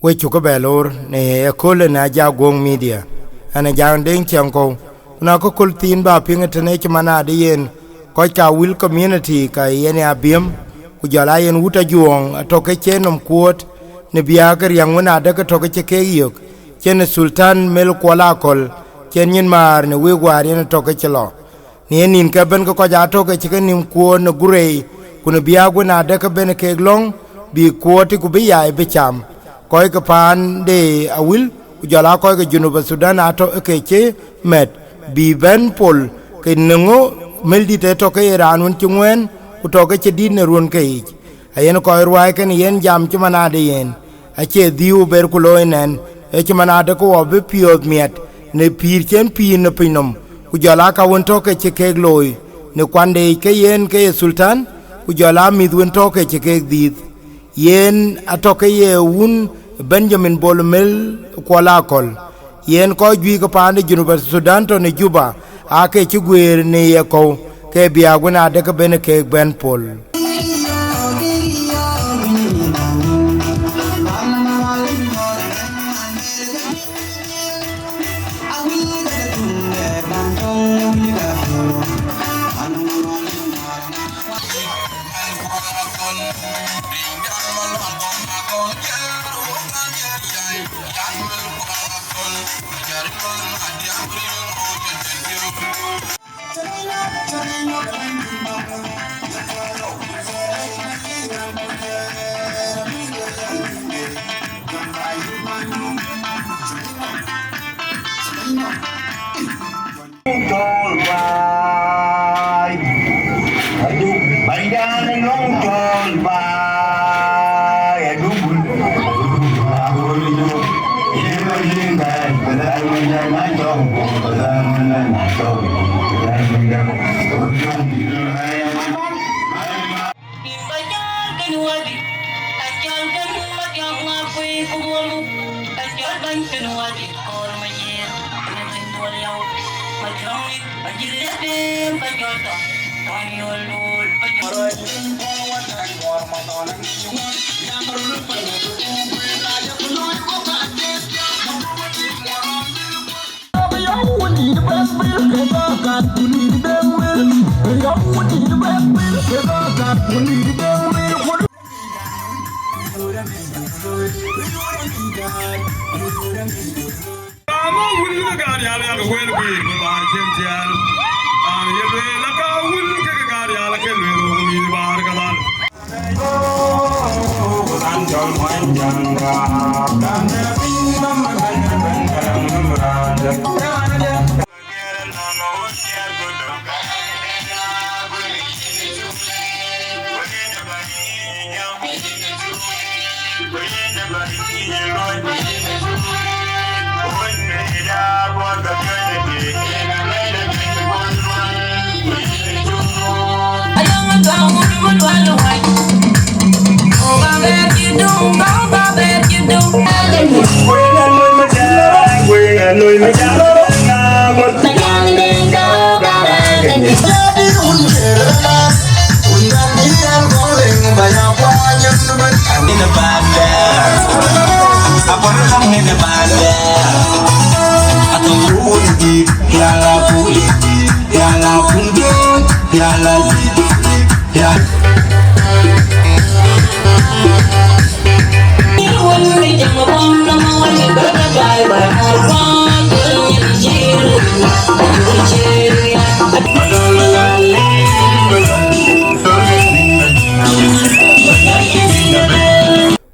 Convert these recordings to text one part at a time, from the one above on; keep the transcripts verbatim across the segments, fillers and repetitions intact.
Wek cuk bɛ loor në ëköölë në Ajak Guɔ̈ŋ Media. Ɣɛn Ajak Deŋ Ciɛŋkɔ̈u, ku na akököl thiin bä piŋ ë tënë cï man adï yen, kɔc ka Awil community ka yen ya Abiëm, ku jɔl a yen wut Ajuɔ̈ɔ̈ŋ atɔ̈ ke cï nɔm kuɔ̈ɔ̈t në biäk ë riäŋ wën adë ke tɔ̈ ke cï keek yök, cïn ë Sultan Mel Kuɔl Akɔ̈l, cïn nyin määr në wik wäär yen tɔ̈ ke cï lɔ. Në ye nïn ke bɛ̈n ke kɔc atɔ̈ ke cï ke nïm kuɔ̈ɔ̈t në Gurei, ku në biäk wën adë ke bɛ̈n keek lɔ̈ŋ, bï kuɔ̈ɔ̈t ku bï yai bï cam. Kɔc ke paan de Awil, ku jɔl aa kɔc ke Junub Thudan atɔ̈ ke cï mɛt, bï bɛ̈n pol, ke në ŋö Meldït ë tɔ̈ ke ye raan wën cï ŋuɛ̈ɛ̈n, ku tɔ̈ ke cï dït në ruɔ̈n ke yiic. Ayen kɔc ruääi kënë yen jam cï man adë yen, acie dhiëëu ber ku looi nɛn, ë cï man adë ke wɔ bï piɔ̈ɔ̈th miɛt në pïïr cïn pïïr në pinynhom, ku jɔl aa ka wën tɔ̈ ke cï keek looi në kuan de yic ke yen ke ye Sultan, ku jɔl aa mïth wën tɔ̈ ke cï keek dhiëëth. Yen atɔ̈ ke ye wun Benjamin Bol Mel Kuɔl Akɔ̈l. Yen kɔc juëc ke paan de Junub Thudan tɔ̈ në Juba, aake cï guëër në ye kɔ̈u, ke biäk wën adë ke bɛ̈n keek bɛ̈n pol.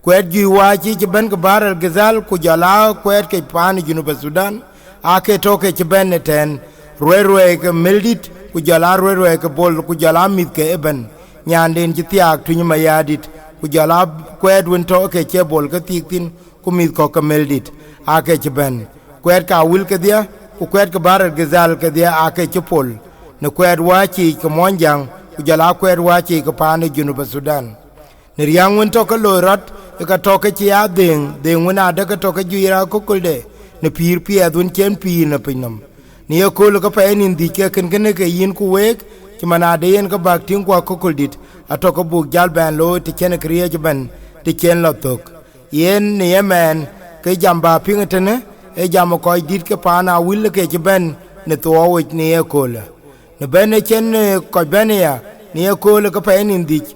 Kuɛɛt juëc wääc cï bɛ̈n ke Bahr el Ghazal ku jɔl aa kuɛɛt ke paan ë Junub Thudan, aake tɔ̈ ke cï bɛ̈n ëtɛ̈ɛ̈n, ruɛ̈ɛ̈r ruɛ̈ɛ̈i ke Meldït, ku jɔl aa ruɛ̈ɛ̈r ruɛ̈ɛ̈i ke Bol, ku jɔl aa mïth ke ëbɛ̈n, nyanden cï thiaak Tuny Mayardït, ku jɔl aa kuɛɛt wën tɔ̈ ke cie Bol ke thiik thïn, ku mïth kɔ̈k ke Meldït, aake cï bɛ̈n. Kuɛɛt ke Awil kedhie, ku kuɛɛt ke Bahr el Ghazal kedhie aake cï pol, në kuɛɛt wääc yiic ke Muɔnyjäŋ, ku jɔl aa kuɛɛt wääc yiic ke paan ë Junub Thudan. Në riääk wën tɔ̈ ke loi rɔt, ë ke tɔ̈ ke cï aa dhëëŋ, dhëëŋ wën adë ke tɔ̈ ke juiir akökölde, në pïïr piɛth wën cïn pïïr në pinynhom. Në ye kööl ke pɛɛi nïn dhïc ke kën kënë ke yïn ku week, cï man adë yen ke bäk tïŋ ku akököl dït, atɔ̈ ke buk jäl bɛn looi të cïn këriëëc ëbɛ̈n, të cïn lɔ thök. Yen në yemɛɛn, ke jam bä piŋ ë tënë, ee jam ë kɔc dït ke paan Awil ke cï bɛ̈n në thuɔɔu yic në ye köölë. Në bɛ̈n ë cen, ee, kɔc bɛ̈n aya në ye köölë ke pɛɛi nïn dhïc.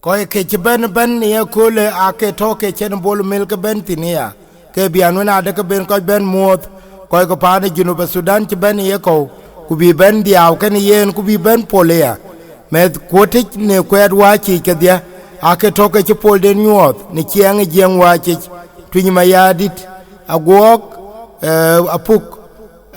Kɔc ke cï bɛ̈n bɛ̈n në ye köölë aake tɔ̈ ke cen Bol Mel ke bɛ̈n thïn aya, ke biäk wën adë ke ben kɔc bɛ̈n muɔ̈ɔ̈th, kɔc ke paan ë Junub Thudan cï bɛ̈n ë yekɔ̈u, ku bï bɛ̈n dhiau kenë yen, ku bï bɛ̈n pol aya. Mɛ̈th kuɔ̈tic në kuɛɛt wääc yiic kedhie, aake tɔ̈ ke cï polden nyuɔɔth në ciɛɛŋ ë Jiëŋ wääc yic, Tuïc Mayardït, Aguɔɔk, ee, Apuk,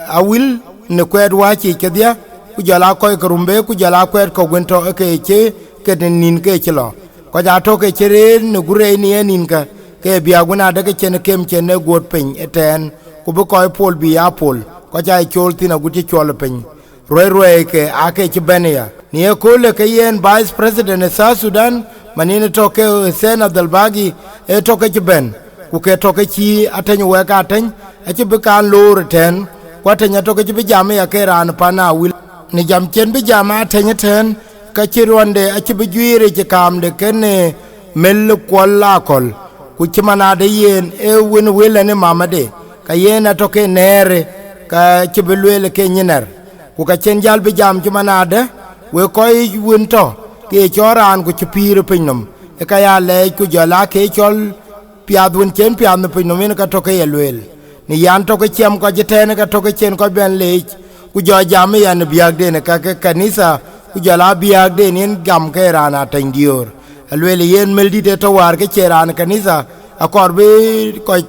Awil në kuɛɛt wääc yiic kedhie, ku jɔl aa kɔc ke Rumbek, ku jɔl aa kuɛɛt kɔ̈k wën tɔ̈ ë ke cï ke në nïn ke cï lɔ. Kɔc aa tɔ̈ ke cï rëër në gurei në ye nïnkä, ke biäk wën adë ke cen kem cen ë guöt piny ëtɛ̈ɛ̈n, ku bï kɔc pol bï aa pol, kɔc aa cool thïn agut cï cuɔl ë piny. Ruɛ̈i ruɛ̈ike aake cï bɛ̈n aya. Në ye köölë ke yen Vice President ë South Sudan, man yen tɔ̈ ke Hussein Abdel Bagi, ee tɔ̈ ke cï bɛ̈n, ku ke tɔ̈ ke cï Ateny Wek Ateny, acï bï kan loor ëtɛ̈ɛ̈n, ku Ateny atɔ̈ ke cï bï jam aya ke raan pan Awil. Në jam cen bï jam Ateny ëtɛ̈ɛ̈n, ka cï ruɔnde acï bï juiir ë cï kaamde kenë Mel Kuɔl Akɔ̈l, ku cï man adë yen ee wën wël ɛn ë mamade, ka yen atɔ̈ ke nɛ̈ɛ̈rë, ka cï bï lueel ke nyinɛr. Ku ka cen jäl bï jam cï man adë, wek kɔc wën tɔ̈ ke ye cɔɔl raan ku cï pïïr ë piny nɔm, ë ka ya lɛɛc ku jɔl aa ke cɔl piath wën cen piath në piny nɔm yen ka tɔ̈ ke ye lueel. Në yan tɔ̈ ke ciɛm kɔc ëtɛ̈ɛ̈n ka tɔ̈ ke cen kɔc bɛ̈n leec, ku jɔ jam ë yan ë biäkden ë ka ke kanitha, ku jɔl aa biäkden yen gam ke raan Ateny Diöör. Alueel yen Meldït ë tɔ̈ wäär ke cie raan ë kanitha, akɔɔr bï kɔc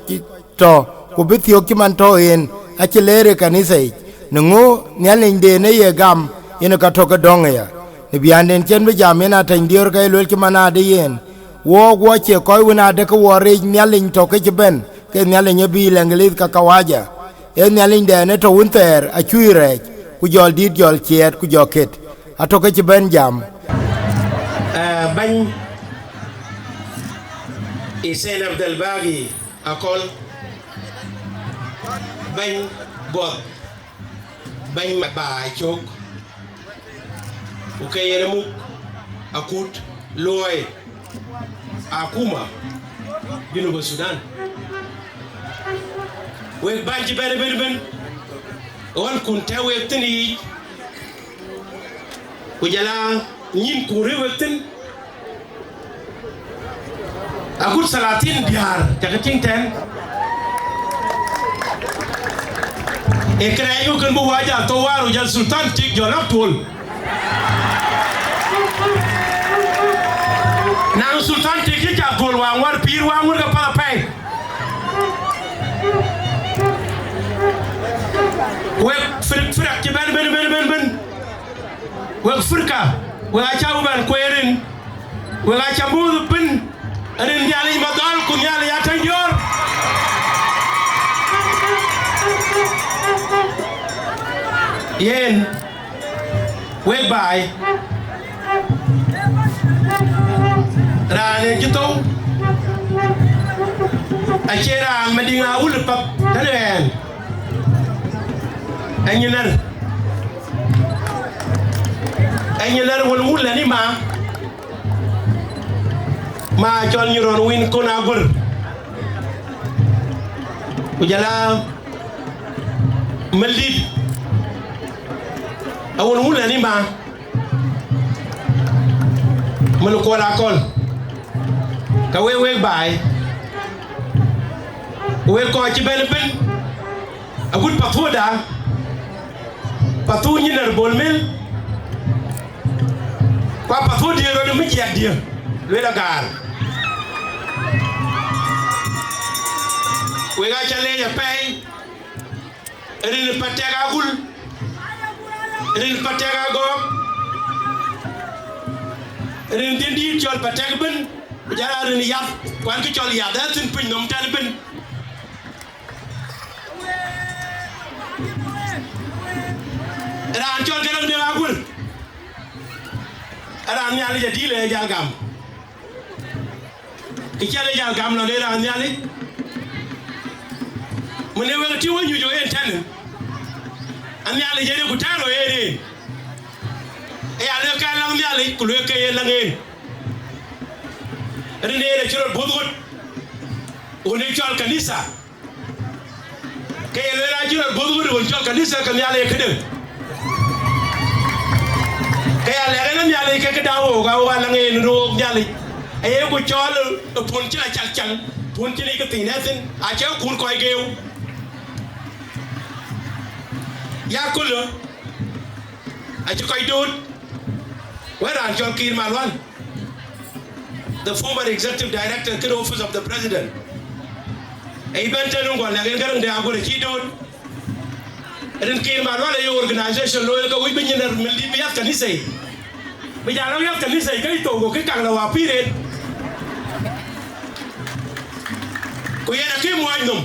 tɔ̈, ku bï thiök cï man tɔ̈ en, acï leer ë kanitha yic. Në ŋö Nhialinyden ë ye gam, yen ka tɔ̈ ke dɔ̈ŋ aya. Në biäkden cen bï jam yen Ateny Diöör ka ye lueel cï man adë yen. Wook wɔ cie kɔc wën adë ke wɔ reec Nhialiny tɔ̈ ke cï bɛ̈n, ke Nhialiny ë bï Lɛŋgëlith ka kawaja. Ee Nhialinyden ë tɔ̈ wën thɛɛr acuk rɛɛc, ku jɔl dït jɔl ciɛɛt ku jɔ ket. Atɔ̈ ke cï bɛ̈n jam. Eh, bɛ̈ny Hussein Abdel Bagi Akɔ̈l, bɛ̈ny buɔth, bɛ̈ny baai cök, ku ke yen muk akut luɔi akuma Junub Thudan. Wek bäny cï bɛ̈n ëbën ëbën, ɣɔn kun tɛ̈ wek thïn yiic, ku jɔl aa nyïn kun rëër wek thïn, agut thalathin biäär cakë tïŋ tɛ̈n. Ee kërɛɛc ŋö kën bï wäc a thou waar, ku jɔl Sultan tik jɔl rɔt tuɔl. Na Sultan tik cï cak tuɔl, wäŋ wär pïïr wäŋ wär ke path apɛi. Wek fir-, firak cï bɛ̈n, bɛ̈n, bɛ̈n, bɛ̈n, bɛ̈n. Wek firka, wek acä wek bɛ̈n kueer rin, wek acä muth ëbën, rin Nhialic Madhɔl ku Nhialic Ateny Diöör. Yen, wek baai, raan en cï thou, acie raan Madiŋ Awil ë path tënë ɣɛn. Anyinɛr, anyinɛr wën wulë ni ma, ma cɔl Nyirɔn win kon aguër, ku jɔl aa Meldït, awën wulë ni ma, Mel Kuɔl Akɔ̈l, ka wek, wek baai, wek kɔc cï bɛ̈n ëbën, agut pathurda, pathur nyinɛr Bol Mel, ku apathur diëër rɔt ë mi jiɛkdiɛ̈, lueel agaar. Wek acä leec apɛi, rin Patɛk Agul, rin Patɛk Agɔɔk, rin dhiëndït cɔl Patɛk ëbën, ku jɔl aa rin Yath, ku an, kë cɔl Yath ë thïn piny nɔm tɛ̈n ëbën. Raan cɔl Garaŋ Deŋ Aguër, raan Nhialic adïl ë jal gam. Kë cï yen ë jal gam lɔn ee raan Nhialic, mën ee wek tïŋ wek nyuc ɣok en tɛ̈në, a Nhialic yen ë ku tɛ̈ɛ̈n ɣok en en. Ë ya luek ke läŋ Nhialic, ku luek ke yen läŋ en. Rin en acï rɔt buɔth ɣöt, ɣön ë cɔl kanitha. Ke ye lueel acï rɔt buɔth ɣöt ɣön cɔl kanitha, ke Nhialic ee këdë? Ke ya lɛ̈k en Nhialic ke këda wook, a wok alaŋ en röök Nhialic. Aye ku cɔl ë puɔ̈n cïn acalcal, puɔ̈n cïn yic ke thiin ë thïn, acie kun kɔc geeu. Ya kulë, acï kɔc dööt, wën raan cɔl Kiir Malwan, the former executive director kën Office of the President. Ë bɛ̈n tënë ŋuɔl lɛ̈k en Gäräŋ de Aguer acï dööt. Rin Kiir Malwan aye organization looi ke wïc bï nyin rɛ̈t mil dït bï yath kanitha yic. Bï jal lɔ yath kanitha yic ke thou, ku kë kaŋ lɔ wä pïïr en. Ku yen akï muɔɔc nhom.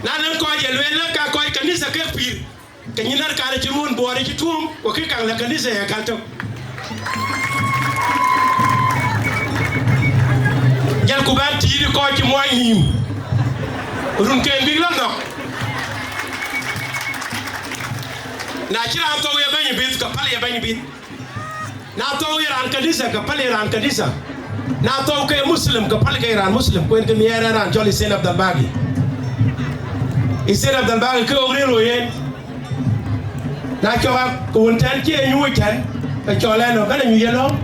Na nɔŋ kɔc ye lueel lë ka kɔc kanitha kek pïïr, ke nyin rɛ̈t kan acï ruɔ̈ɔ̈n buɔɔr acï tuɔ̈ɔ̈m, ku kë kaŋ lɔ kanitha ye kal tök. Jal ku bɛ̈n tiit kɔc cï muɔɔc nïïm, run ken bïk lɔ nɔ̈k. Na cï raan thou ye bɛ̈ny bïth, ke päl ye bɛ̈ny bïth. Na thou ye raan kanitha, ke päl ye raan kanitha. Na thou ke Muslim, ke päl ke raan Muslim. Ku en ke nhiɛɛr en raan cɔl Hussein Abdalbagi. Hussein Abdalbagi ke ɣok rëër ɣo yen. Na cɔk a ku wun tɛ̈n cie nyuc tɛ̈n, ke cɔl ɛn ɣo bɛ̈n anyuc ye lɔ̈ɔ̈m.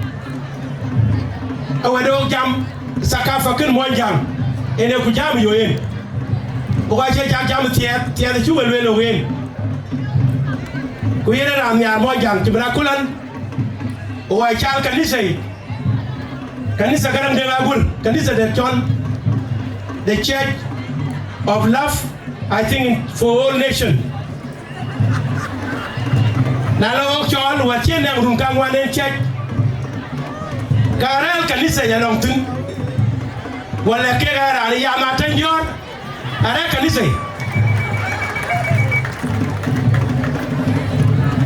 Awɛ̈t ɣok jam thakafa kën Muɔnyjäŋ, en ee ku jam yo yen. Ku ka cie cak jam thiɛɛth, thiɛɛth acuk we lueel ɣok en. Ku yen ee raan nhiaar Muɔnyjäŋ cï bï raan kulan. Ku wa cal kanitha yic. Kanitha Gäräŋ de Aguer, kanitha de cɔl the Church of Love, I think, for all nation. Na lɔ ɣok cɔɔl, wɛ̈t cï nɛŋ run kaŋuan en cɛc, ka rɛ̈ɛ̈r kanitha ya lɔŋ thïn, wala kek aa raan ya Matany Diɔ̈ɔ̈r, arɛ̈ɛ̈r kanitha.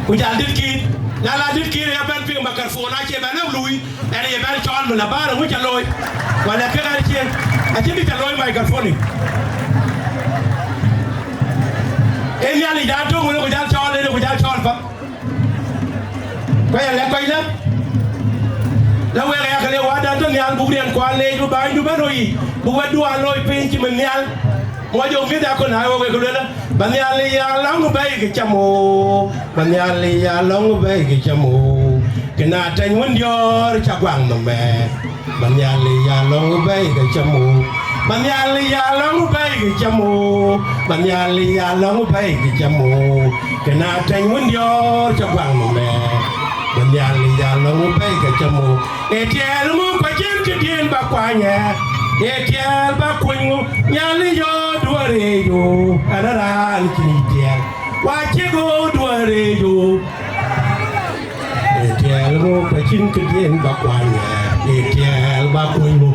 Ku jal dit kiir, na la dit kiir ya bɛ̈n piŋ microphone acie bɛ̈n lëu luui. Ɛn ye bɛ̈n cɔɔl mi la bäär, ŋö ca looi? Wala kek ɛn cie, acïn kë ca looi microphone. Ee Nhialic dan töŋ wën ku jal cɔɔl, en ku jal cɔɔl path. Ku ya lɛ̈k kɔc lë, la wek aya ke le Wädan tɔ̈ nhial, buk riɛnkuan leec, bï bänydu bɛ̈n röt yic, bï wɛ̈tduan looi piny cï min nhial. Ŋuɔc ɣok mïth akön, na ɣok wek lueel, bä Nhialic ya lɔ̈ŋ bɛ̈i kë cam ɣo, bä Nhialic ya lɔ̈ŋ bɛ̈i kë cam ɣo, kë na tɛ̈ny wën diɔ̈ɔ̈r ca guaŋ nhom ë. Bä Nhialic ya lɔ̈ŋ bɛ̈i kë cam ɣo, bä Nhialic ya lɔ̈ŋ bɛ̈i kë cam ɣo, bä Nhialic ya lɔ̈ŋ bɛ̈i kë cam ɣo, kë na tɛ̈ny wën diɔ̈ɔ̈r ca guaŋ nhom ë. Bä Nhialic ya lɔ̈ŋ bɛ̈i kë cam ɣo. Ee tiɛɛl ŋö ku acïn këdiën bä kuany ë? Ee tiɛɛl bä kuny ŋö? Nhialic ɣööt duɔ̈ɔ̈r ë yo, ɛn raan cïn tiɛɛl. Wa cïk ɣööt duɔ̈ɔ̈r ë yo. Ee tiɛɛl ŋö ku acïn këdiën bä kuany ë? Ee tiɛɛl bä kuny ŋö?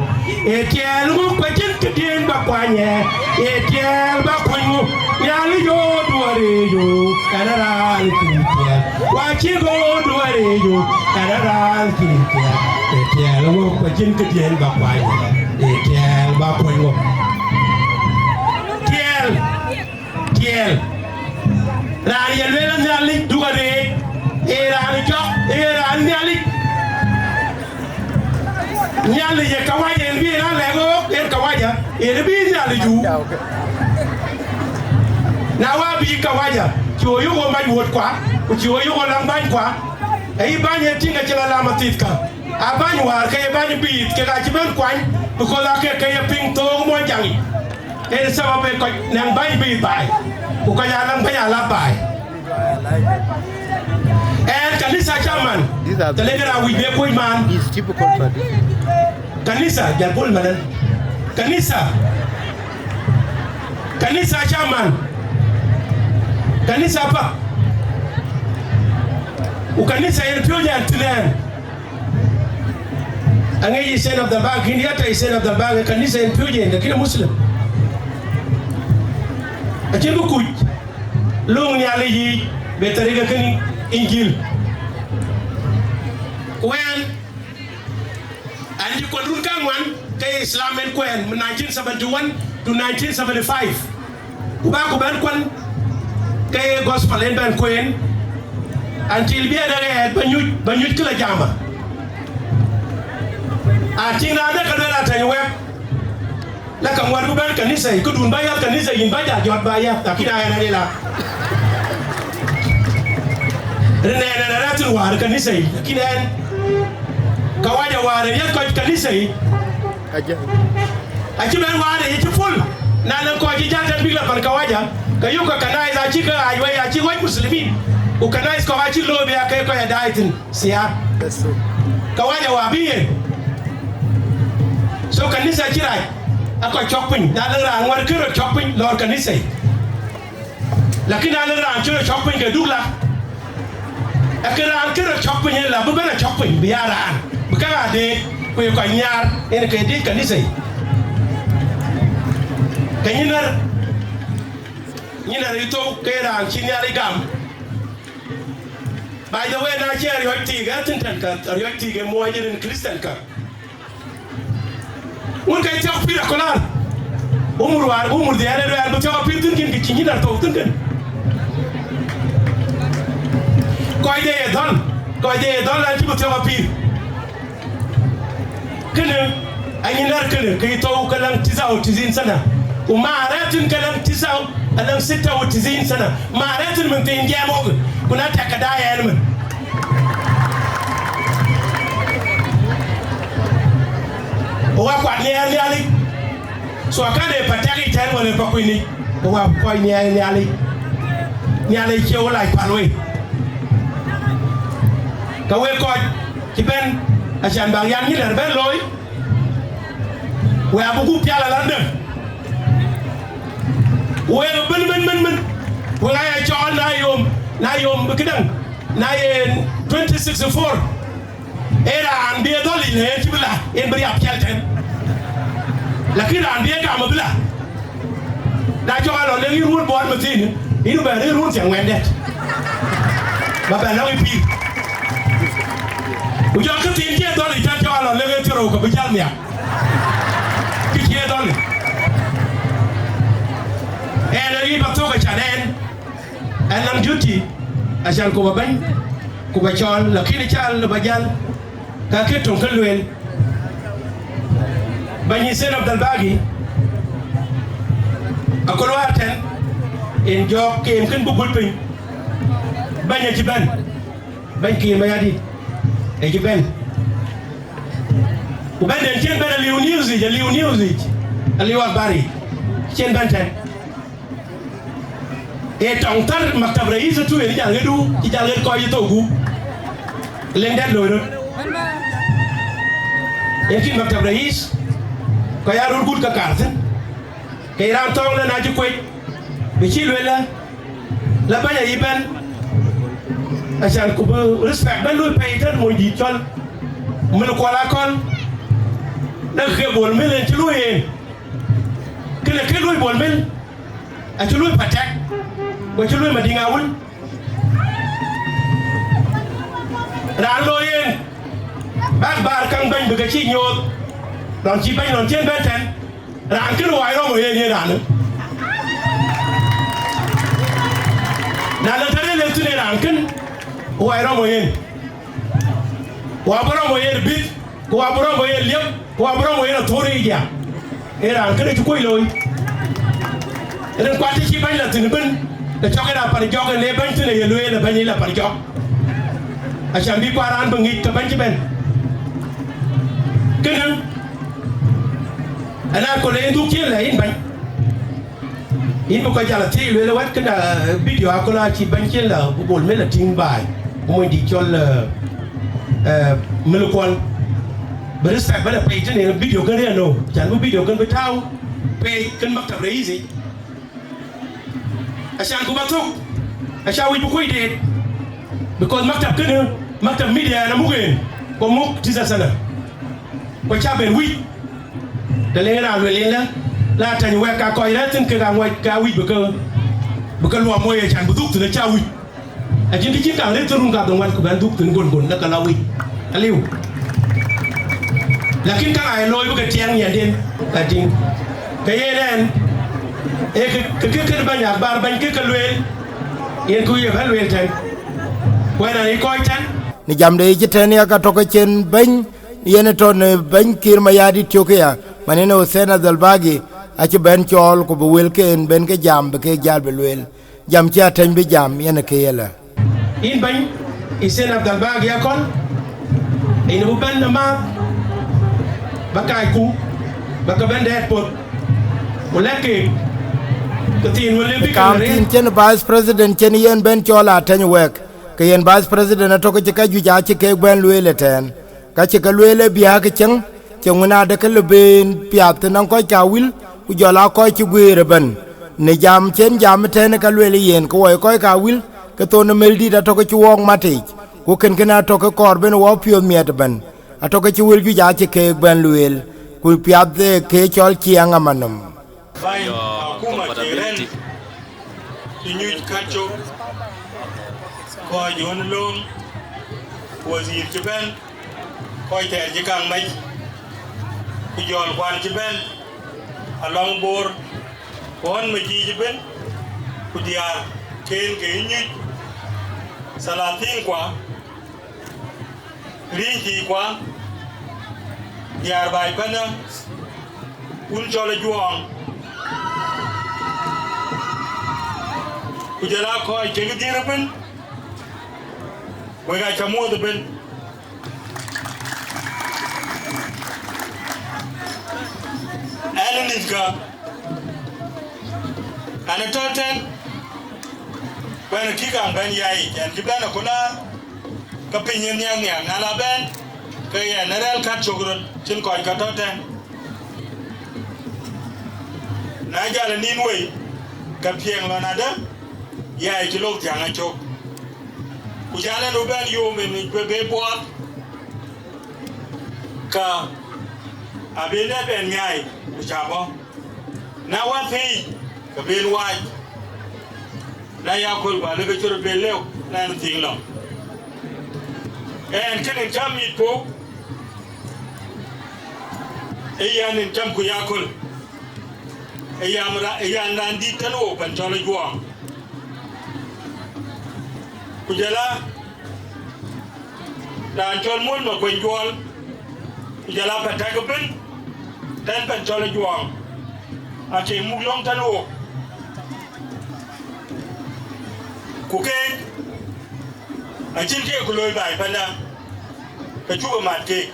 Ee tiɛɛl ŋö ku acïn këdiën bä kuany ë? Ee tiɛɛl bä kuny ŋö? Nhialic ɣööt duɔ̈ɔ̈r ë yo, ɛn raan cïn tiɛɛl. Wa cïk ɣööt duɔ̈ɔ̈r ë yo, ɛn raan cïn tiɛɛl. Ee tiɛɛl ŋö ku acïn këdiën bä kuany ë? Ee tiɛɛl bä kuny ŋö? Tiɛɛl, tiɛɛl. Raan ye lueel Nhialic duk arëët, ee raan jɔk, ee raan Nhialic. Nhialic ye kawaja, en bï en a lɛ̈k ɣöök, en kawaja, en bï Nhialic yu. Na wa bï kawaja, cï ɣo yök ɣo mac wuötkua, ku cï ɣo yök ɣo läŋ bänykua, ayï bäny ee tïŋ acï la lam athith ka. A bäny wäär ke ye bäny bïïth, kek acï bɛ̈n kuany, because ake ke ye piŋ thook Muɔnyjäŋ yic. En sabab ë kɔc nɛŋ bäny bïïth baai, ku kɔc aa läŋ bäny aa lak baai. Ɛn kanitha cä man, These are the të lek raan wïc bï kuc man. These typical traditions. Kanitha, jal bol man. Kanitha. Kanitha cä man. Kanitha pa. Ku kanitha yen piööc ɛn thïn ɛn. Aŋic Hussein Abdalbagi, kën yɛn tɔ Hussein Abdalbagi, kanitha yen piööc yen, lakin Muslim. Acïn bï kuc löŋ Nhialic yiic be tharika kënë Injil. Ku ɛn, ɛn cï kuɔn run kaŋuan ke Islam en kuɛɛn, min nineteen seventy-one to nineteen seventy-five. Ku bä ku bɛn kuɛn ke gospel en bɛn kueen, until bï en ɣɛɛt bä nyuc, bä nyuc kë la jama. Atïŋ raan de ke lueel atɛ̈ny wɛ̈k, la ka ŋuɔ̈t ku bɛ̈n kanitha, këdun bä yäth kanitha yïn bä ja jɔt bä yäth, lakin aa ɛn ë la. Rin ɛn ɛn arɛ̈ɛ̈r thïn wäär kanitha, lakin ɛn kawaja wäär ë yäth kɔc kanitha. Acï bɛ̈n wäär ë cï pol, na lëŋ kɔc cï jäl tɛ̈n bïk la pan kawaja, ke yökë kanitha acï ke ɣaac wei, acï ɣɔc muslimin, ku kanitha kɔ̈k acï looi bï aa ke kɔc adaai thïn. Siar. Kawaja wa bï yen. So kanitha cï rac, a kɔc cɔk piny, na lëŋ raan ŋuɔ̈t kë röt cɔk piny lɔɔr kanitha. Lakin na lëŋ raan cï röt cɔk piny ke duk la. Ee kë raan kë röt cɔk piny en la bï bɛ̈n a cɔk piny bï aa raan bï käŋ aa deet, ku ye kɔc nhiaar en ke deet kanitha. Ke nyin när, nyin när ë thou ke raan cï Nhialic gam. By the way, na cï ariɔ̈c thiik ë thïn tɛ̈n ka, ariɔ̈c thiik ë muɔɔc rin Christian ka. Wun ke thiɔ̈k pïïr akölaar. Umur wäär, umur dhiɛɛl ë luɛɛl bï thiɔ̈k apïïr thïn kën, kë cï nyin när thou thïn kën. Kɔc de ye dhɔ̈l, kɔc de ye dhɔ̈l an cï bï thiɔ̈k apïïr. Kënë, anyin när kënë, ke thou ke läŋ tisa u tisin sana. Ku maar ë thïn ke läŋ tisa, ke läŋ sita u tisin sana. Maar ë thïn mën thiin jiɛɛm wok, ku na tɛk ke daai ɛn mën. Ku wa kuat nhiɛɛr Nhialic. So akɛ̈n ë pa tɛk yic tɛ̈n wën ë pa kuïnic. Ku wa kɔc nhiɛɛr Nhialic. Nhialic cie wo lac pal wei. Ka wek kɔc cï bɛ̈n, acan bäk yan nyin när bɛ̈n looi. We abï gup pial alande. Wek bën, bën, bën, bën. Wek aya cɔɔl na yom, na yom këdäŋ, na ye twenty sixty-four. Ee raan bï e dhɔ̈l yic, na yen cï bï la, yen bï riap pial tɛ̈n. Lakin raan bï e gam abï la. Na cɔk alɔ lek yïn ruɔ̈n buɔɔt mathiinë, yïn bɛ rëër ruɔ̈n thiäŋ ŋuɛ̈n dɛ̈t. Ba bɛ lɔ̈k ë pïïr. Ku jɔ këthiin cie dhɔ̈l yic, cän cɔk alɔ lek ë thiërou ke bï jäl nhial. Kë cie dhɔ̈l yic. Ɛn ë yï ba thök acan ɛn. Ɛn nɔŋ duty, acan ku ba bɛ̈ny, ku ba cɔɔl, lakin cal ba jäl. Ka kë töŋ kë lueel. Bɛ̈ny Hussein Abdel Bagi, aköl wäär tɛ̈n, en jɔɔk kem kën bï guöt piny. Bɛ̈ny acï bɛ̈n, bɛ̈ny Kiir Mayardit, acï bɛ̈n. Ku bɛ̈nden cïn bɛ̈n aliu news yic, aliu news yic, aliu akhbar yic, cïn bɛ̈n tɛ̈n. Ee tɔŋ thär maktab rais ëtök, yen jal ɣet du, cï jal ɣet kɔc ë thou gup. Leŋ dɛ̈t loi röt. Yen kï maktab rais, kɔc aa röt gut ke kaar thïn. Ke ye raan thɔ̈ɔ̈ŋ lë na cï kuec, bï cï lueel lë, la bɛ̈ny ayï bɛ̈n. Acan ku bï respect bɛ̈n luöi pɛ̈i tënë mony dït cɔl Mil Kuɔl Akɔl. Dek ke Bol Mel en cï luöi en. Kënë kë luöi Bol Mel. Acï luöi Patek, ku acï luöi Madiŋ Awil. Raan looi en, bäk bäär käŋ bɛ̈ny bï ke cï nyooth, lɔn cï bɛ̈ny lɔn cï en bɛ̈n tɛ̈n, raan kënë wai rɔm ë yen yen raanë. Na lë tënë lek thïn ë raan kën, wai rɔm ë yen. Ku abï rɔm ë yen bïth, ku abï rɔm ë yen liep, ku abï rɔm ë yen athöör yic ya. Ee raan kënë cï kuöc looi. Rin kuat të cï bɛ̈ny la thïn ëbën, të cɔk en apar jɔk en le bɛ̈ny thïn aye lueel ë bɛ̈ny la par jɔk. Acan bï kuat raan bï ŋic ke bɛ̈ny cï bɛ̈n. Kënë, ëna köl en dhuk cï en la yïn bɛ̈ny. Yïn bï kɔc jal athïïc lueel wɛ̈t kënë, eh, video aköl acï bɛ̈ny cïn la bï Bol Mel la tïŋ baai, ku mony dït cɔl, eh, eh, Mil Kuɔl. Bï respect bɛ̈n a page tënë video kën riɛn nou, can bï video kën bï tääu page kën maktab rais yic. Acan ku ba thök, aca wïc bï kuöc deet, because maktab kënë, maktab media ɛn amuk en, ku muk tisa sana. Ku ca ben wïc, të leŋ raan lueel yen lë, la tɛ̈ny wɛ̈k ka kɔc rɛ̈ɛ̈r thïn kek aŋuɔc ka wïc bï ke, bï ke luɔm woi acan bï dhuk thïn aca wïc. Acïn kë cïn kaŋ rëër thïn run kadhoŋuan ku bɛ̈n dhuk thïn gongon lë ke la wïc. Aliu. Lakin ka aa ye looi bï ke tiɛɛŋ nhiɛnden, ka tïŋ. Ke yen ɛn, ee kë, kë, kë, kën bɛ̈ny akhbar bɛ̈ny kë ke lueel, yen kë ye bɛ̈n lueel tɛ̈n. Ku ɛn aa ye kɔc tɛ̈n. Në jamde yic tɛ̈n ya ka tɔ̈ ke cïn bɛ̈ny Yen ë tɔ̈ në bɛ̈ny Kiir Mayardït cök ëya, man yen Hussein Abdel Bagi, acï bɛ̈n cɔɔl ku bï wëlken bɛ̈n ke jam bï kek jäl bï lueel. Jam cï Ateny bï jam yen ë ke ye lë. Yïn bɛ̈ny Hussein Abdel Bagi Akol, yïn bï bɛ̈n në maath, ba kacku, ba ke bɛ̈n dɛɛt puɔ̈th, ku lɛ̈k keek, ke thiin wël ë bï ke kaam rëër. Thiin cïn Vice President cïn yen bɛ̈n cɔɔl Ateny wɛ̈k, ke yen Vice President atɔ̈ ke cï ka juëc acï kek bɛ̈n lueel ëtɛ̈ɛ̈n. Ka cï ke lueel ë biäk ë cieŋ, cieŋ wën adë ke lëbeen piath tënɔŋ kɔc ka wil, ku jɔl aa kɔc cï guëër ëbɛ̈n. Në jam cïn jam ëtɛ̈ɛ̈n, ka lueel yen ke wɔ ye kɔc ka wil, ke thon ë mel dït atɔ̈ ke cï wɔɔk mat yic, ku kënkën atɔ̈ ke kɔɔr bɛ̈n wɔ piɔ̈th miɛt ëbɛ̈n, atɔ̈ ke cï wël juëc acï keek bɛ̈n lueel, ku piath ë ke cɔl ciɛɛŋ amanɔm. Bäny akuma cï rɛ̈n, cï nyuc kacök, kɔc ɣön lööm, wazir cï bɛ̈n, kɔc thɛɛr cï kaŋ mɛc, ku jɔl kuan cï bɛ̈n, alɔŋ Bor, ku ɣön majiic ëbën, ku diäär ken ke nyuc, thalathinkua, riënythii kua, diäär baai panda, wun cɔl Ajuɔɔŋ, ku jɔl aa kɔc kek dhiëër ëbën, wek aa cä muɔ̈th ëbën. Ɛn ë nïthkä, ɛn ë tɔ̈ tɛ̈n, ku ɛn ë kï kaŋ bɛ̈n yai yic, ɛn cï bɛ̈n ë ku laar, ke piny ë nhiäk nhiäk, na la bɛ̈n, ke yɛn ë rɛ̈l kät cök röt, cïn kɔc ke tɔ̈ tɛ̈n. Na jäl ë nïn wei, ke piɛŋ lɔn adë, yai cï lok thiäŋ acök. Ku jäl ɛn ë bɛ̈n yom ë nïc bï buɔɔth, ka abï lɛ̈p ɛn nyaai, ku cä bɔ̈. Na wäthii, ke ben wac, na ya köl, ku alëkë cï röt ben lëu, na ɛn thiiŋ lɔ. Ɛn kënë cä mit puɔ̈u, ë yɛn en cäm ku ya köl, ë yɛn ra-, ë yɛn raan dït tënë wok pan cɔl Ajuɔɔŋ. Ku jɔl aa raan cɔl Muɔl Makueny Juɔl, ku jɔl aa Patäk ëbën, tɛ̈n pan cɔl Ajuɔɔŋ, akek muk lɔ̈ŋ tënë wok. Ku keek, acïn kë yeku looi baai panda, ke cuk ë mat keek.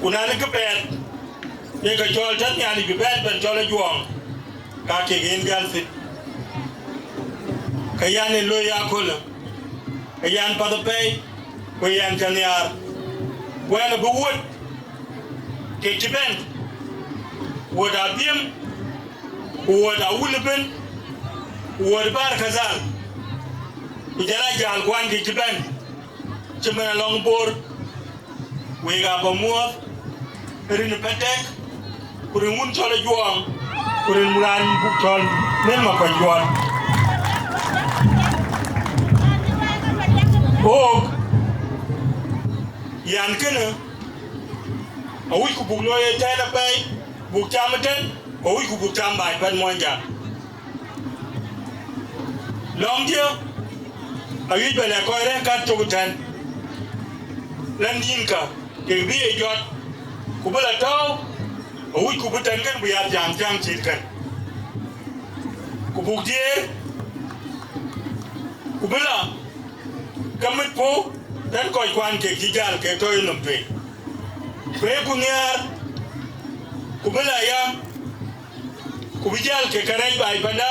Ku na në kë pɛɛth, ye ke cɔɔl tënë Nhialic bï bɛ̈n pan cɔl Ajuɔɔŋ, ka kek yen jäl thïn. Ke yɛn en looi ya köölë, ke yɛn path apɛi, ku yɛn cä nhiaar. Ku ɛn abï wuöt kek cï bɛ̈n, wuöt Abiëm, ku wuöt Awul ëbën, ku wuöt Bahr el Ghazal, ku jɔl aa jäl kuan kek cï bɛ̈n, cïmën alɔŋ Bor. Wek aa bä muɔ̈ɔ̈th rin Patäk, ku rin wun cɔl Ajuɔɔŋ, ku rin raan buk cɔl Muɔl Makueny Juɔl. Wok, yɛn kënë, awïcku buk looi ëtɛ̈ɛ̈n apɛi, buk cam ëtɛ̈ɛ̈n, ku awïcku buk cam baai pan Muɔnyjäŋ. Lɔŋdiɛ̈, awiëc bä lɛ̈k kɔc rɛ̈ɛ̈r kät cök ëtɛ̈ɛ̈n, lɛ̈k nïnkä, kek bï ye jɔt, ku bï lɔ tɔ̈ɔ̈u, awïcku bï tɛ̈n kën bï ya thiäŋ thiäŋ cït kën, ku buk diëër, ku bï lɔ ke mit puɔ̈u tënë kɔc kuan kek cï jäl kek tɔ̈ yenhom tueŋ. Ku yeku nhiaar, ku bï lɔ ya, ku bï jäl kek kärɛc baai panda,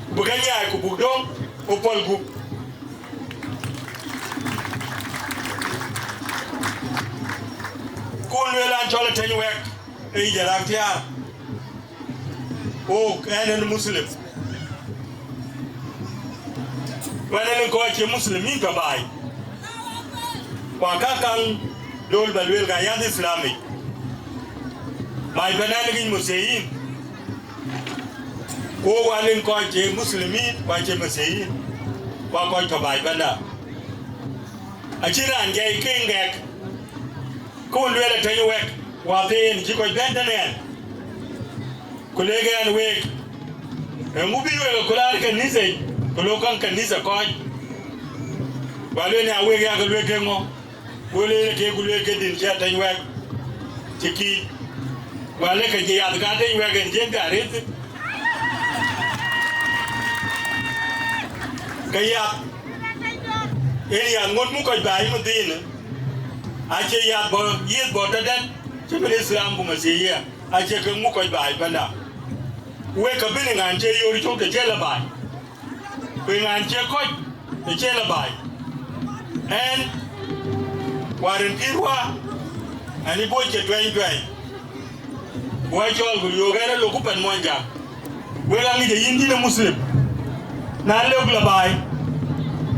ku bï ke nyaai, ku buk döŋ, ku pɔ̈l gup. Ku lueel an, cɔl Ateny wɛ̈k, ë yic arak thiaar. Wok, ɛn en Muslim. Ku ɛn en kɔc cie Muslim yïn tɔ̈ baai. Ku aka kaŋ döl bä lueel ka yath Islamic. Baai panda ŋic Masihiyin. Ku wok aa leŋ kɔc cie Muslimin, ku acie Masihiyin. Ku aa kɔc tɔ̈ baai panda. Acïn raan jai ke ŋɛk. Ku lueel Ateny wɛ̈k, wätheen cï kɔc bɛ̈n tënë ɛn. Ku lek ɛn week, eeŋu bï wek ku laar kanitha yic, ku lok käŋ kanitha kɔc? Ku alueel, ya wek, ya ke lueel ke ŋö? Ku lueel ke, ku lueel ke din cï atɛ̈ny wɛ̈k cï kiic. Ku alë ke cï yath ka atɛ̈ny wɛ̈k en cï en ka rëët thïn. Ke yath, en yath ŋot muk kɔc baai ë mathiinë, acie yath bɔ̈ yiëth bɔ̈ tëdɛ̈t, cïmën Islam ku Masiihia, acie ke muk kɔc baai panda. Ku wek ke bï në ŋan cie yor cök të cie lɔ baai. Ku ŋan cie kɔc të cie lɔ baai. Ɛn, wäär en pïïr wä, ɛn ë bɔ̈ cï tuɛny tuɛny. Ku acɔl ku yöök ɛn ë lok ku pan Muɔnyjäŋ. Wek aŋic ë yïn dït ë Muslim. Na lok lɔ baai,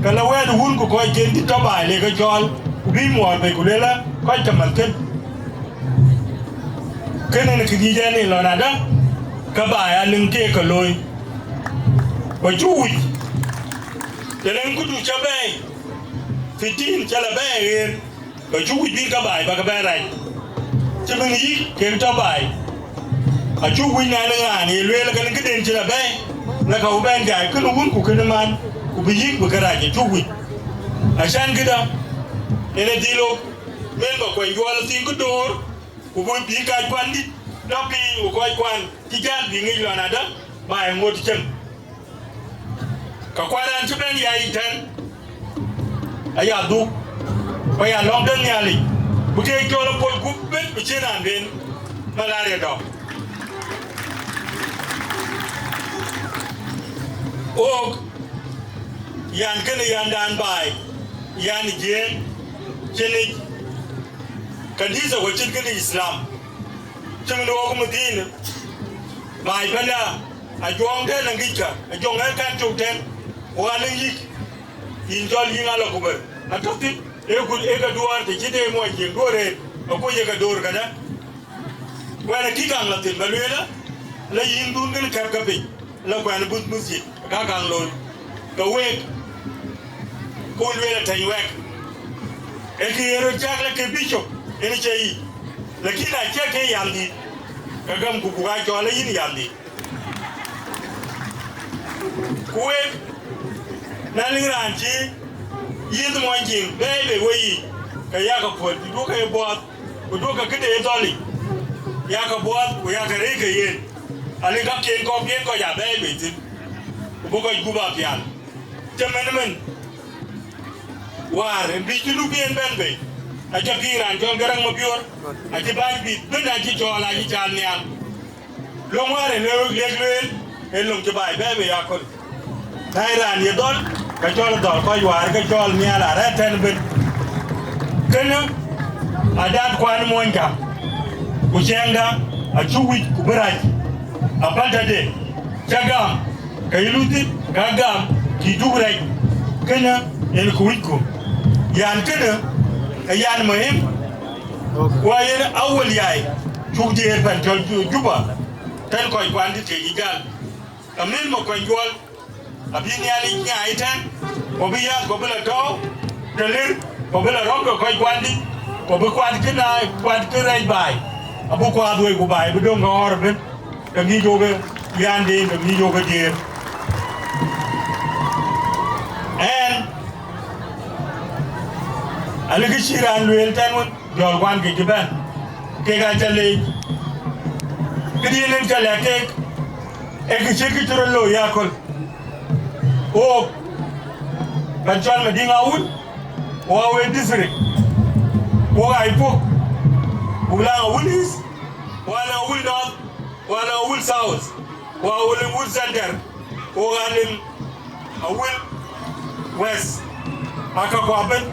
ke lɔ wɛ̈ɛ̈t wun ku kɔcken dït tɔ̈ baai le ke cɔɔl, ku bï muɔɔr bei ku luelë kɔc ke mäthken. Kënë në kë ŋic ɛn ë lɔn adä, ke baai aliŋ keek ke looi. Ku acuk wïc, të leŋ këdu cä bɛ̈ɛ̈i, fifteen cä lɔ bɛ̈ɛ̈i ɣeer, ke cuk wïc bï ke baai bä ke bɛ̈n rac, cïmën yïk kek tɔ̈ baai. Acuk wïc nɛn ë raan ye lueel ke këden cï lɔ bɛ̈ɛ̈i, la ka bï bɛ̈n jai kënë wun ku kënë man, ku bï yïk bï ke rac, acuk wïc. Acan këdä, en ë dhil ɣok, men bä kuany juɔl thïn kë door, ku bï bï kac kuan dït tɔ̈ piny, ku kɔc kuan cï jäl bï ŋic lɔn adä, baai ŋot cem. Ka kuat raan cï bɛ̈n ya yic tɛ̈n, aya dhuk, ku aya lɔ̈ŋ de Nhialic, bï keek cɔl ë pol gup bën, bï cïn raan ben malaria dɔm. Ɣok, yan kënë yandan baai, yan Jiëëŋ, cïn yic kanitha ku cïn kënë Islam. Cïmën ɣok ë mathiinë, baai panda, ajuɔŋ tɛ̈n aŋickë, ajuɔŋ ë kan cök tɛ̈n, ku ɣan ë yïk, yïn cɔl yïn ala ku bër, atɔ̈ thïn, ee ku ee ke duɔɔr të cït ee muɔny Jiëëŋ duɔɔr rëët, akuc ee ke door këdä. Wɛn akï kaŋ lɔ thïn bä lueel, la yïn dhun kën kɛ̈pkë piny, la kuɛn buth masjid, ka kaŋ looi, ke week, ku lueel atɛ̈ny wɛ̈k. Ee kë ye röt cak la ke bicop, en cie yic, lakin acie ke yandït, ke gämku buk aa cɔɔl ë yïn yandït. Ku week, na liŋ raan cï yiëth muɔny Jiëëŋ bɛ̈ɛ̈i bei weyiic, ke yakë puɔ̈l, bï duökï ye buɔɔth, ku duökï këde ye dhɔ̈l yic, yakë buɔɔth, ku yakë rëër ke yen, anë kakken kɔ̈k yen kɔc aa bɛ̈ɛ̈i bei thïn, ku bï kɔc gup aa pial. Cïmën ëmën, wäär ë bï Junub yen bɛ̈n bei, acä piŋ raan cɔl Garaŋ Mabiöör, acï bäny bïth bën acï cɔɔl, acï caal nhial. Löŋ wäär ë lëu lek lueel, ee löŋ cï baai bɛ̈ɛ̈i bei aköl. Na ye raan ye dhɔ̈l, ke cɔl dhɔ̈l kɔc wäär ke cɔɔl nhial arɛ̈ɛ̈r tɛ̈n ëbën. Kënë adat kuan muɔnykä, ku ciɛɛŋda acuk wïc ku bï rac, apäl tëde cä gam, ke yï luth thïn, ka gam, cï juk rɛc. Kënë en kë wïcku. Yan kënë, ee yan muhim, ku ayen awal yai, cuk diëër pan cɔl Ju-, Juba, tën kɔc kuan dït kek yï jäl. Ka mën Makuany Juɔl, abï Nhialic nyaai tɛ̈n, ku bï yäth, ku bï lɔ tɔ̈u, të lir, ku bï lɔ rɔ̈m ke kɔc kuan dït, ku bï kuat kë na, kuat kë rɛc baai, abï kuaath wei ku baai bï döŋ ke ɣɔ̈ɔ̈r ëbën, ke ŋic wok ë yanden, ke ŋic wok ë diëër. Ɛn, alë kë cï raan lueel tɛ̈n wën, jɔl kuan kë cï bɛ̈n, kek aa cä leec. Këdiën en cä lɛ̈k keek, ee kë cït kë cï rɔt looi aköl. Wok, pan cɔl Madiŋ Awul, wok aa wek district, wok aa puɔ̈k, buk laŋ Awul East, wok aa laŋ Awul North, wok aa laŋ Awul South, wok aa laŋ Awul Center, wok aa laŋ Awul West, aka kua bën,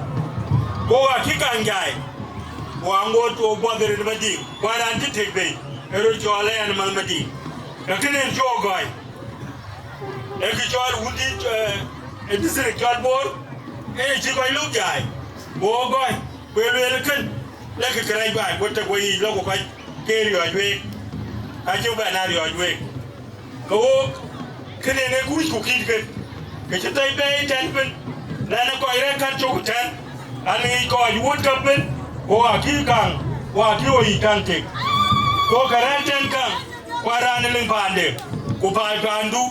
wok aa kï kaŋ jai, wok aa ŋoot wok buɔth rin Madiŋ, ku aa raan cï tëk bei, ee röt cɔɔl ë ɛn manh Madiŋ. Ka kënë en cï wok gɔ̈i. Ee kë cɔl wundït, eh, ë district cɔl Bor, ee cï kɔc luk jai, go gɔ̈i, ku ë lueel kën, lek kërɛc baai, ku tek weyiic lɔ ku kɔc ke riɔ̈ɔ̈c week, ka cï bɛn aa riɔ̈ɔ̈c week. Ke wook, kënë en ee kuc ku kït kën, ke cï thɛi bɛ̈ɛ̈i tɛ̈n ëbën, lɛn ë kɔc rɛ̈ɛ̈r kän cök tɛ̈n, an, ŋic kɔc wuöt ke bën, ku akï kaŋ, ku akï weyiic kaŋ tek. Ku ke rɛ̈ɛ̈r tɛ̈n kaŋ, ku aa raan ë liŋ paande, ku paai paandu,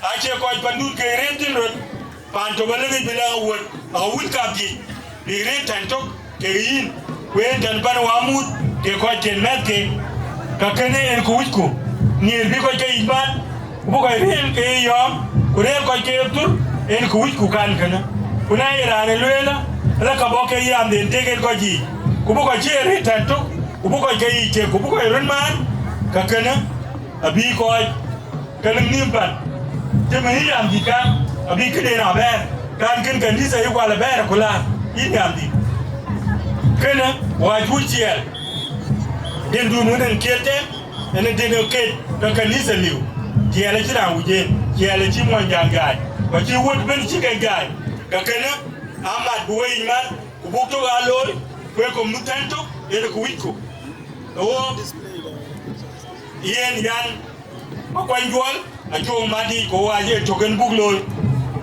acie kɔc pandun ke rëër thïn röt, Paan tök alëŋic bï lɛ̈k awuɔ̈c, awuc kap yiic, bïk rëër tɛ̈n tök kekë yïn, ku en tɛ̈n bän wamuuth kek kɔcken mɛ̈thke, ka kënë en kë wïcku. Nhiëër bï kɔc ke yic mat, ku bï kɔc rëër ke ye yɔ̈ɔ̈m, ku rëër kɔc ke ye thur, en kë wïcku kan kënë. Ku na ye raan ë lueel, ala ka bɔ̈ ke yamden tek en kɔc yiic, ku bï kɔc cï ye rëër tɛ̈n tök, ku bï kɔc ke yic tek, ku bï kɔc röt maan, ka kënë abï kɔc ke lëŋ nïïm pan, të mën yï yam dït kan, abï këden abɛ̈ɛ̈r, kan kën kanitha yï kual abɛ̈ɛ̈r ku laar yïn yam dït. Kënë wäc wut ciɛɛl, den dun wën en kiɛl tɛ̈n, en den ë ket ke kanitha liu, ciɛɛl acï raan wic en, ciɛɛl acï muɔny jaŋ gaai, ku acï wut bën cï ke gaai, ka kënë amat bï weyic man, ku buk tök aa looi, ku ee kom nu tɛ̈n tök, en ku wïcku. Ë wo yen yan, Makuany Juɔl acuk mat yiic, ku wo aye tök en buk looi,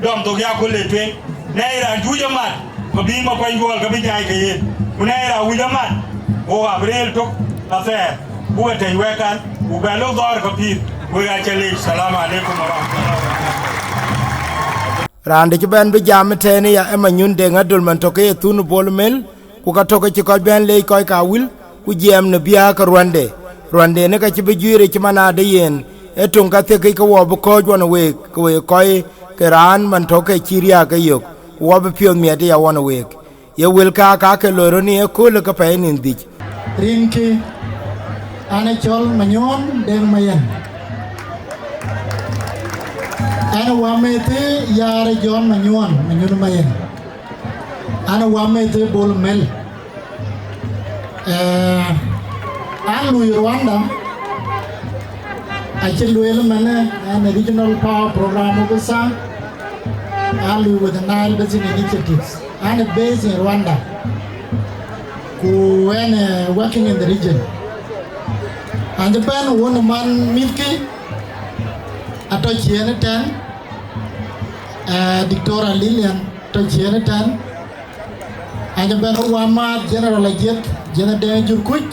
dɔm thok ya köl le tueŋ. Na ye raan cuc amat, ke bï Makuany Juɔl ke bï nyaai ke yen, ku na ye raan wic amat, wo abï rëër tök athɛɛr, buk e tɛ̈ny wɛ̈k kan, ku bɛ lok dhɔ̈ɔ̈r ke pïïr. Wek acä leec, salam aleikum warahmatullahi wabarakatuh. Raan de cï bɛ̈n bï jam ëtɛ̈ɛ̈n ëya ë Manyun Deŋ Adöl man tök ke ye thun Bol Mel, ku ka tök ke cï kɔc bɛ̈n leec kɔc ka wil, ku jiɛɛm në biäk ke ruande. Ruande në ka cï bï juiir ë cï man ade yen, ee töŋ ka thiekic ke wɔ bï kɔ̈ɔ̈c wɔn week, ke we kɔc ke raan man tök ke cï riääk ke yök, ku wɔ bï piɔ̈th miɛt ëya wɔn week. Ye wëlkä ka ke loi röt në ëköölë ke pɛɛi nïn dhïc. Rinki, an, ë cɔl Manyuɔn Deŋ Mayen. An, ë wamëth ë yaar ë Jɔn Manyuɔn, Manyuɔn Mayen. An, ë wamëth ë Bol Mel. Eh, an, lui Rwanda, acï lueel ëmënë, an, Regional Power Program Officer, an, lui with the Nile Basin Initiatives. An, based in Rwanda, ku an, eh, working in the region. An, cï bɛ̈n wun man mïthkï, atɔ̈ ciëën ëtɛ̈n, eh, Diktora Lilian tɔ̈ ciëën ëtɛ̈n. An, cï bɛ̈n wun wamath General Ajiëth, Jiëth Deŋ Jurkuc,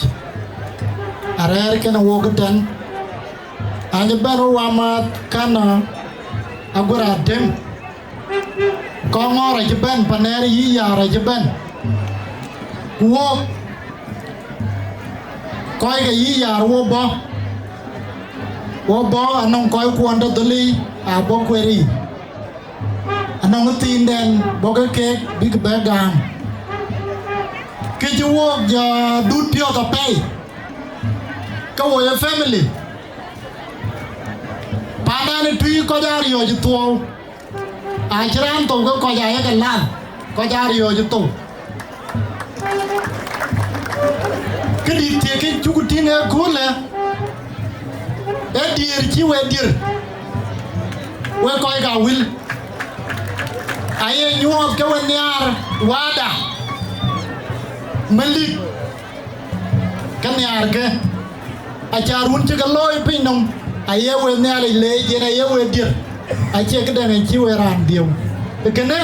arɛ̈ɛ̈r kenë wok ëtɛ̈n. An, cï bɛ̈n wun wamath Kana Aguer Atem. Kɔŋɔɔr acï bɛ̈n, Panɛɛr yï Yaar acï bɛ̈n. Ku wok, kɔc ke yï Yaar wo bɔ̈, wo bɔ̈ anɔŋ kɔc kuɔn tɔ̈ dhöl yiic, abɔ̈ kueer yiic. Anɔŋ thiindɛn bɔ̈ ke keek bïk bɛ gam. Kë cï wok jɔ dhut piɔ̈ɔ̈th apɛi, ke wo ye family. Pandan ë tui kɔc aa riɔ̈ɔ̈c ë thuɔɔu. Acï raan thou ke kɔc ayek lath, kɔc aa riɔ̈ɔ̈c ë thou. Këdït thiek kë cuk tïŋ ë köölë, ee diëër cï we diër, wek kɔc ka wil. Aye nyuɔɔth ke we nhiaar wada, melik. Ke nhiaarkë, aca run cï ke looi piny nɔm, aye we Nhialic leec, yen aye we diër, acie këdɛ̈ŋ en cï we raan dhiëu. Kënë,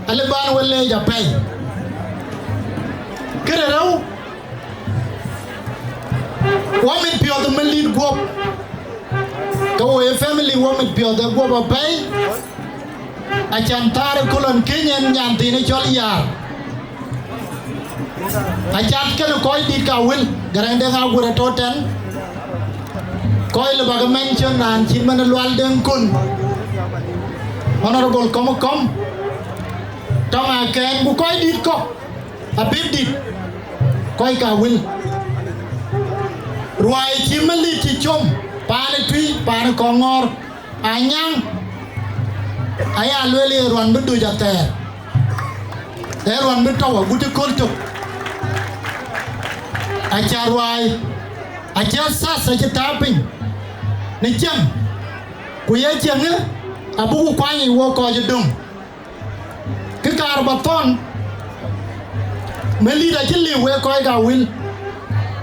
alë bän we leec apɛi. Këde rou, wɔ mit piɔ̈ɔ̈th ë melik guɔ̈p, ke wo ye family wɔ mit piɔ̈ɔ̈th ë guɔ̈p apɛi. Acan thaar ë kolon keny en nyan thiin ë cɔl Yaar. Acath kenë kɔc dït ka wil, Garaŋ Deŋ Aguer atɔ̈ tɛ̈n. Kɔc lë bäk mention raan cït man Lual Deŋ Kon, Honorable Kɔm Kɔm, Tɔŋ Akɛn, ku kɔc dït kɔ̈k, Abib dït, kɔc ka wil. Ruääi cï melik cï com, paan ë tui, paan ë Kɔŋɔɔr, Anyaŋ, aya lueel ye ruan bï duc athɛɛr, ee ruan bï tɔ̈u agut ë kööl tök. Aca ruääi, acie thas acï tääu piny në cieŋ, ku ye cieŋë abuku kuany yic wok kɔc ë döŋ. Kë kaar ba thɔn, melik acï liu wek kɔc ka wil,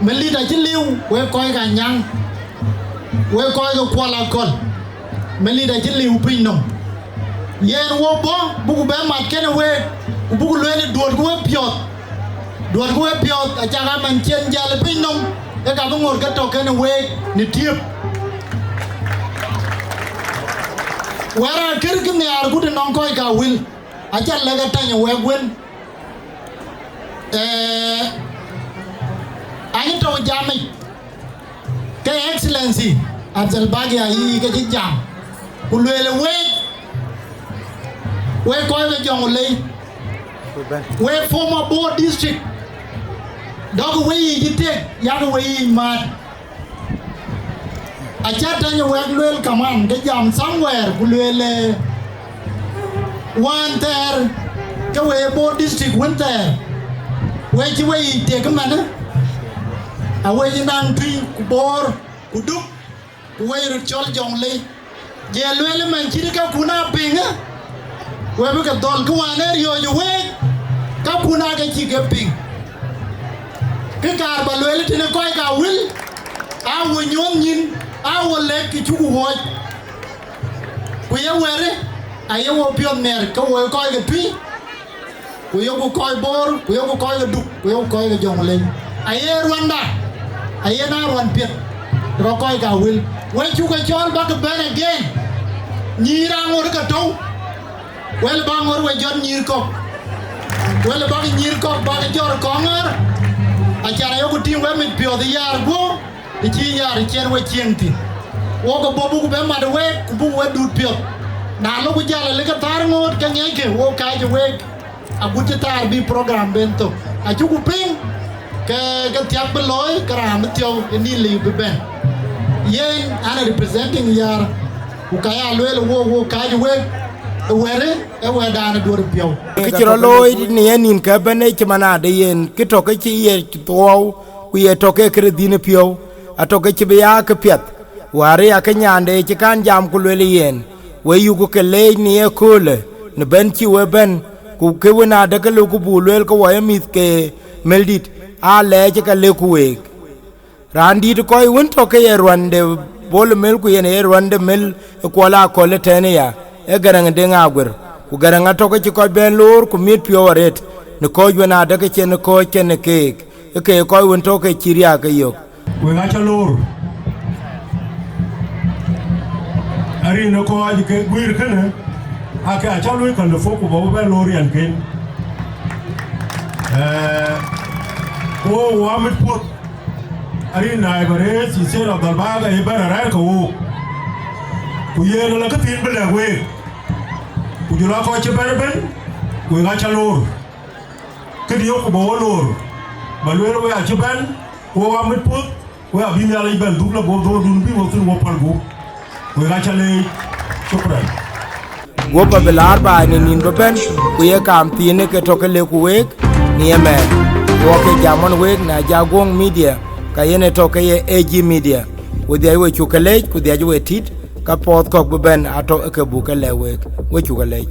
melik acï liu wek kɔc ka nyaŋ, wek kɔc ke kuɔl akɔ̈l, melik acï liu piny nɔm. Yen wo bɔ̈, buku bɛ mat kenë week, ku buku lueel, duɔ̈tkë we piɔ̈ɔ̈th. Duɔ̈tkë we piɔ̈ɔ̈th, acak amɛn cïn jäl ë piny nɔm, ee ka bï ŋot ke tɔ̈ kenë week në tiëp. Wɛ̈t akër kë nhiaar ku të nɔŋ kɔc ka wël, aca lɛ̈k Atany wɛ̈k wën. Ee, anyë tɔ̈u jamic, ke Excellency Abdel Bagi ayï ke cï jam, ku lueel week, wek kɔc ke Jonglei, wek former Bor District, dɔk weyiic ë tek, yak weyiic maat. Aca Atany wɛ̈k lueel kaman, ke jam somewhere, ku lueel, ee, wään thɛɛr, ke we Bor District wën thɛɛr, we cï weyiic tek ëmënë, awe cï naŋ Tui, ku Bor, ku Duk, ku wei röt cɔl Jonglei. Je lueel ëmën cït kakun aa piŋ, ë, we bï ke dhɔl, kë wään ë riɔ̈ɔ̈c ë week, kakun aa ke cï ke piŋ. Kë kaar ba lueel tënë kɔc ka wël, aa wo nyuɔ̈th nyïn, aa wo lɛ̈k kë cuk wuɔ̈c. Ku ye wɛ̈t, aye wo piɔ̈ɔ̈th miɛt, ke wo ye kɔc ke Tui, ku yoku kɔc Bor, ku yoku kɔc ke Duk, ku yoku kɔc ke Jonglei. Aye ruanda, aye na ruan piɛth rɔt kɔc ka wël. We cuk ke cɔɔl bäk bɛ̈n again. Nyïïr aŋot ke tɔ̈u. Wël bä ŋot we jɔt nyïïr kɔ̈k. Wël bäk nyïïr kɔ̈k bäk jɔt kɔŋ ŋär. Acan ayoku tïŋ we mit piɔ̈ɔ̈th ë yaar guɔ̈p, të cï yaar cien we cieŋ thïn. Wok ke bɔ̈ buk bɛ mat week, ku buk we dut piɔ̈ɔ̈th. Na loku jäl, alikë thäär ŋoot ke ŋiɛckë, wok kääc ë week, agut cï thäär bï program ben thök. Acuku piŋ, ke, ke thiak bï looi, ke raan bï thiɔ̈u ë nïn liu bï bɛ̈n. Yen an representing yaar, ku ka ya lueel wok, wok kääc ë week, ë wɛ̈t, ë wɛ̈tdan ë duɔ̈r piɔ̈u. Kë cï rɔt looi në yen nïn ke bɛ̈n ë cï man ade yen, kë tɔ̈ ke cï ye thuɔɔu, ku ye tɔ̈ ke kërë dhïn ë piɔ̈u, atɔ̈ ke cï bï ya kë piɛth. Wäär ë ya kë nyande cï kan jam ku lueel yen, we yuku ke leec në ye köölë, në bɛ̈n cï we bɛ̈n, ku kë wën ade ke lëuku buk lueel ke wɔ ye mïth ke Meldït, aa lɛɛc ke lëkku week. Raan dït kɔc wën tɔ̈ ke ye ruande Bol Mel, ku yen ye ruande Mel ë Kuɔl Akɔ̈l ëtɛ̈ɛ̈n aya, ee Garaŋ Deŋ Aguer, ku Garaŋ atɔ̈ ke cï kɔc bɛ̈n loor ku miɛt piɔ̈u arëët, në kɔc wën ade ke cïn kɔ̈ɔ̈c kenë keek, ë ke kɔc wën tɔ̈ ke cï riääk ke yök. Wek aca loor. Arin ë kɔc ke guiir kënë, aake aca luɔi kal de fok ku bɔ̈ bï bɛ̈n loor riɛnken. Ee, wo, wo amit puɔ̈th. Arin naai bä reec, ë thiëër Abdalbag aye bɛ̈n arɛ̈ɛ̈r ke wook. Ku yen ala këthiin bï lɛ̈k week. Ku jɔl a kɔc cï bɛ̈n ëbɛ̈n, wek aca loor. Këdï yok ku bɔ̈ wo loor. Bä lueel we acï bɛ̈n, ku wok amit puɔ̈th, we abï Nhialic bɛ̈n dhuk lɔ guɔ̈p dhuɔɔudun bï wok thïn wo päl gup. Wek aca leec. Shukran. Guɔ̈p abï laar baai në nïn bï bɛ̈n, ku ye kaam thiinë ke tɔ̈ ke lëkku week në ëmɛɛn. Wok ke jam ɣɔn week në Ajaguɔ̈ŋ Media, ka yen ë tɔ̈ ke ye A G Media. Ku dhiac we cuk ke leec, ku dhiac we tït, ka puɔth kɔ̈k bï bɛ̈n atɔ̈ ke buk ke lɛ̈k week. We cuk ke leec.